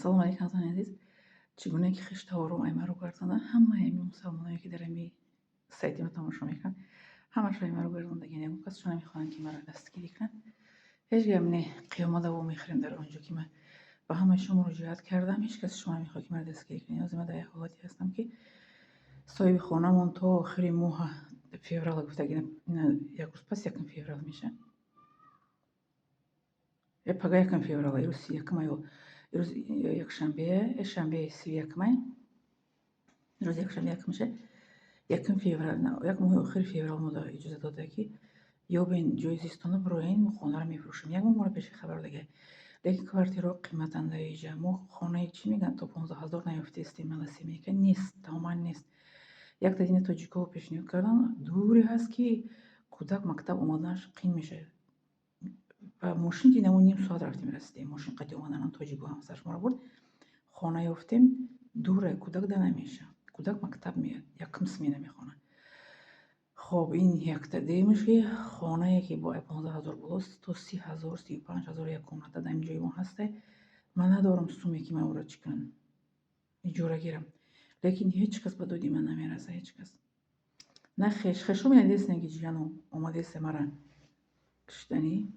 Ассалому алайкум, ҳамватанони азиз. Чӣ гуна ки хештаворум аймаро гардонда, ҳамаи ами мусалмоное, ки дар ами сайти ма тамошо мекунанд, ҳамашро аймаро гардондагиан. Ягон касшо намехоҳанд, ки маро дастгирӣ кунанд. Ҳеҷ гап не, қиёмат аво мехӯрем дар он ҷо, ки ман ба ҳамаи шумо муроҷиат кардам, ҳеҷ кас шумо намехоҳад, ки маро дастгирӣ кунед. Ҳозир ман дар як ҳолате ҳастам, ки соҳиби хонамон то охири моҳа феврала гуфтагӣ, як рӯз пас 1 феврал мешавад. Пага 1 феврала, ирӯз 31 аю, ирӯз якшанбе, шанбе 31-ай, рӯзи якшанбе 1 меша, 1 феврал, як моҳи охири феврал мо иҷоза дода, ки ёбен ҷои зистона, бироен, мо хонаро мефурӯшем. Як моҳ моро пеши хабар дага, лекин квартираҳо қиматанд дар иҷа. Мо хонаи, чӣ мегӯянд, то 15 000 наёфтаистем, малосемейка нест, тамоман нест. Якта дина тоҷикҳо пешниҳод кардан, дуре ҳаст, ки кӯдак мактаб омаданаш қин мешавад. Ба мошин динамо ним соат рафтем, расидем. Мошин қати омаданам тоҷикҳо ҳамсараш моро бурд. Хона ёфтем, дуре, кӯдак да намешавад. Кӯдак мактаб меяд, якум смена мехонад. Хоб, ин якта. Дуюмаш, ки хонае, ки бо 15 000 болост, то 30 000, 35 000 як комната дар ин ҷои мо ҳасте. Ман надорам суме, ки ман ӯро чӣ кунам, иҷора гирам. Лекин ҳеҷ кас ба доди ман намерасад, ҳеҷ кас. На хеш, хешо медонистанд, ки ҷияно омадааст мара киштанӣ.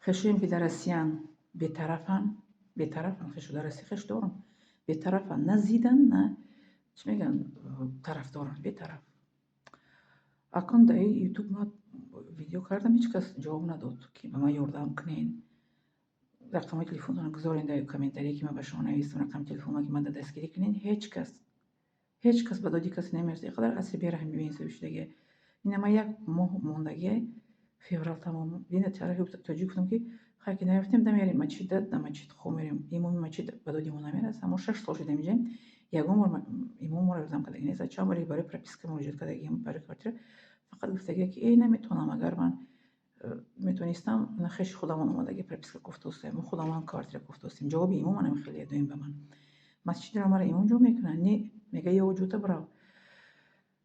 Хешоем, ки дар Россиян, бетарафанд, бетарафанд. Хешо дар Россия хеш дорам, бетарафанд, на зидан, на, чӣ мегӯянд, тарафдоранд, бетараф. Акнун дар Ютуб ман видео кардам, ҳеҷ кас ҷавоб надод, ки ба ман ёрдам кунен. Рақамҳои телефонтонро гузорен дар комментарие, ки ман ба шумо нависам рақами телефонро, ки ман дастгирӣ кунен. Ҳеҷ кас, ҳеҷ кас ба доди касе намерасад. Ин қадар асри бераҳми беинсофӣ шудагия. Ина ман як моҳ мондагия, феврал тамом. Дина тарафи тоҷик гуфтам, ки хай, ки наёфтем, дамерем мачида, да мачид хоб мерем. Имоми мачид ба доди мо намерасад. Мо 6 сол шудем инҷа, ягон бор имом моро ёрдам кардагӣ нест. Чанд боре барои прописка муроҷиат кардагием, барои квартира, фақат гуфтагия, ки эй, наметавонам. Агар ман метавонистам, хеши худамон омадаги прописка кофтаостем, мо худамон квартира кофтаостем. Ҷавоби имом манам хеле доим ба ман. Масҷидро мара имом ҷо мекунад? Не, мега, ё ҷота бирав.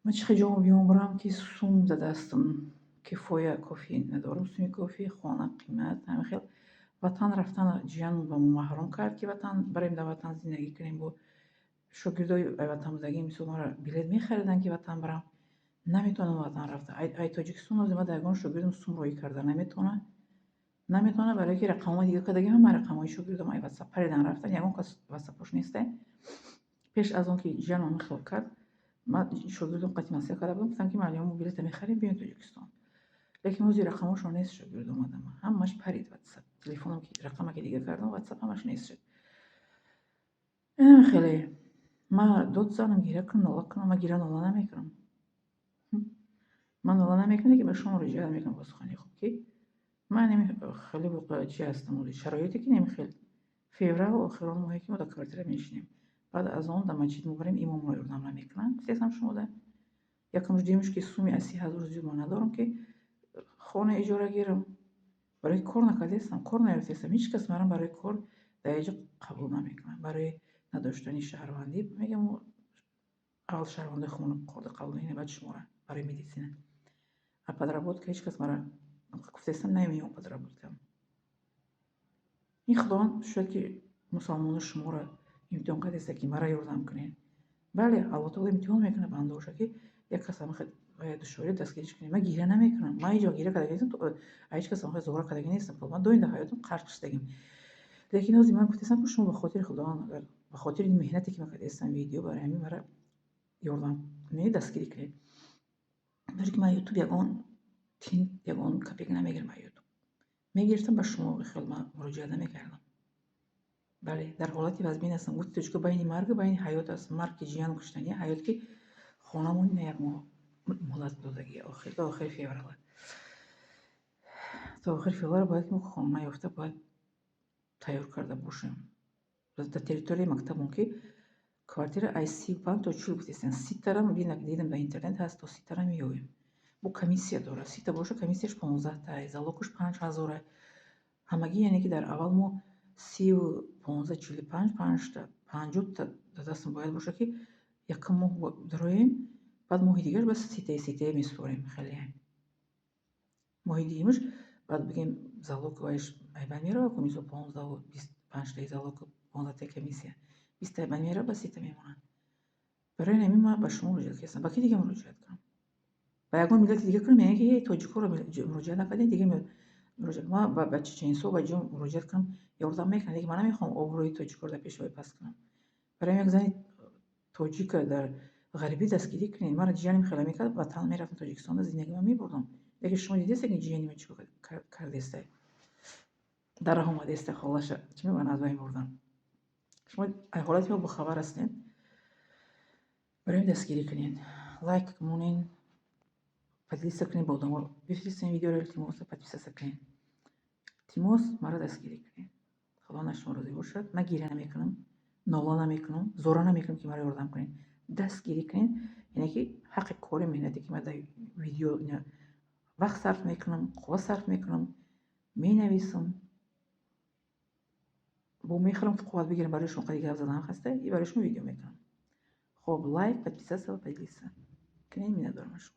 Ман чӣ хел ҷавоб биём бирам, ки сум да дастам кифоя кофӣ надорам, суми кофӣ, хона қимат, ҳамин хел. Ватан рафтан ҷиян ба мо маҳрум кард, ки ватан барем, дар ватан зиндагӣ кунем. Бо шогирдои ватан будагӣ, мисол, мара билет мехариданд, ки ватан барам. Наметавонам ватан рафта. Ай Тоҷикистон ҳозир ман дар ягон шогирдам сум роҳӣ карда наметавонад, наметавонад, барое ки рақамҳои дига кардагӣ, ҳама рақамҳои шогирдам ай Ватсап паридан рафтан, ягон кас ватсапош несте. Пеш аз он ки ҷиянам ҳамин хел кард, ман шогирдам қати маслиҳат карда будам, гуфтам, ки муаллима, мо билета мехарем, биёем Тоҷикистон. Лекин ҳозир рақамҳошон нест. Шогирд омадам, ҳамаш парид. Ватсап телефоном ки рақама ки дига кардам, Ватсап ҳамаш нест шуд. Инам хеле ман дод занам, гиря кунам, нола кунам. Ман гиря нола намекунам, ман нола намекунам, ки ба шумо муроҷиат мекунам бо сухани хуб, ки ман хеле чи ҳастам, шароите ки немихел. Феврал охирон моҳе, ки мо дар квартира менишинем. Баъд аз он дар масҷид мебарем, имомро ёрдам намекунанд, гуфтесам шумода. Якумш, дуюмш, ки суми аз 30 000 зиёд ман надорам, ки хона иҷора гирам. Барои кор накардаистам, кор наёфтаистам. Ҳеҷ кас марам барои кор дар инҷо қабул намекунад. Барои надоштани шаҳрвандӣ мегам, аввал шаҳрвандои худро корда қабул мекунем, баъд шуморо барои медицина. А подработка ҳеҷ кас мара гуфтаистам, намеём подработка. Ин Худованд шояд ки мусалмоно шуморо имтиҳон кардааст, ки мара ёрдам кунед. Бале, Аллоҳ таоло имтиҳон мекунад бандаоша, ки як кас ҳамин душворӣ дастгириш кунед. Ман гиря намекунам, ман ҳеҷ вақт гиря кардаги нестам, ҳеҷ кас ҳамин зора кардаги нестам. Ман доим дар ҳаётам қарз кашидагим. Лекин ҳозир ман гуфтаистам, ки шумо ба хотири Худованд, агар ба хотири меҳнате, ки ман кардаистам видео, барои ҳамин мара ёрдам кунед, дастгирӣ кунед. Барои ки ман Ютуб ягон тин, ягон копейка намегирам. Аз Ютуб мегирифтам, ба шумо хел ман муроҷиат намекардам. Бале, дар ҳолати вазмин ҳастам. Гуфти тоҷико, байни маргу байни ҳаёт аст. Марг ки ҷиян куштанӣ, ҳаёт ки хонамон ина як моҳ муҳлат додагӣ, охир то охири феврала. То охири феврал бояд ки мо хона ёфта, бояд тайёр карда бошем. Дар территорияи мактабмон ки квартира аз 35 то 40 гуфтестанд, 30-тарам дидам, дар интернет ҳаст, то 30-тара меёбем. Бо комиссия дорад, 30-та боша, комиссияш 15-та, залогаш 5000-а ҳамагӣ. Яъне ки дар аввал мо 30-у 15, 45, панҷта, 50-та дар дастам бояд бошад, ки якум моҳ дароем, баъд моҳи дигар бас 30-таи 30-таи месупорем. Хеле моҳи дуюмаш баъд бигем, залог вайш айбан меравад ку, мисол, 15-у 20. Панҷтаи залог, 15таи комиссия, 20таи ба мера, ба 30та мемонад. Барои ҳамин ман ба шумо муроҷиат кардам. Ба ки дига муроҷиат кунам? Ба ягон миллати дига кунам? Яъне ки тоҷикҳоро муроҷиат накардем, дига муроҷиат. Ман ба чеченсо, ба ҷо муроҷиат кунам, ёрдам мекунад, лекин ман намехоҳам обрӯи тоҷикҳоро дар пеши вай паст кунам. Барои як зани тоҷика дар ғарибӣ дастгирӣ кунед. Мара ҷияним хеле мекард, ватан мерафтам, Тоҷикистонда зиндагима мебурдам. Лекин шумо дидесте, ки ҷиянима чӣ кор кардесте? Дар роҳ омадесте, холаша чӣ мегӯянд, аз байн бурдан. Шумо ҳолати мо бохабар ҳастед. Барои дастгирӣ кунед. Лайк монед, поделиться кунед, ба одамо бифиристед видеоро, илтимос, подписаться кунед. Илтимос, маро дастгирӣ кунед. Худо на шумо розӣ бошад. Ман гиря намекунам, нола намекунам, зора намекунам, ки маро ёрдам кунед. Дастгирӣ кунед, яъне ки ҳаққи кори меҳнате, ки ман дар видео вақт сарф мекунам, қувва сарф мекунам, менависам, бо мехӯрам, қувват бигирам, барои шумо қади гап задан хаста и барои шумо видео мекунам. Хоб, лайк, подписаться ва поделиться кунед. Миннатдорам аз шумо.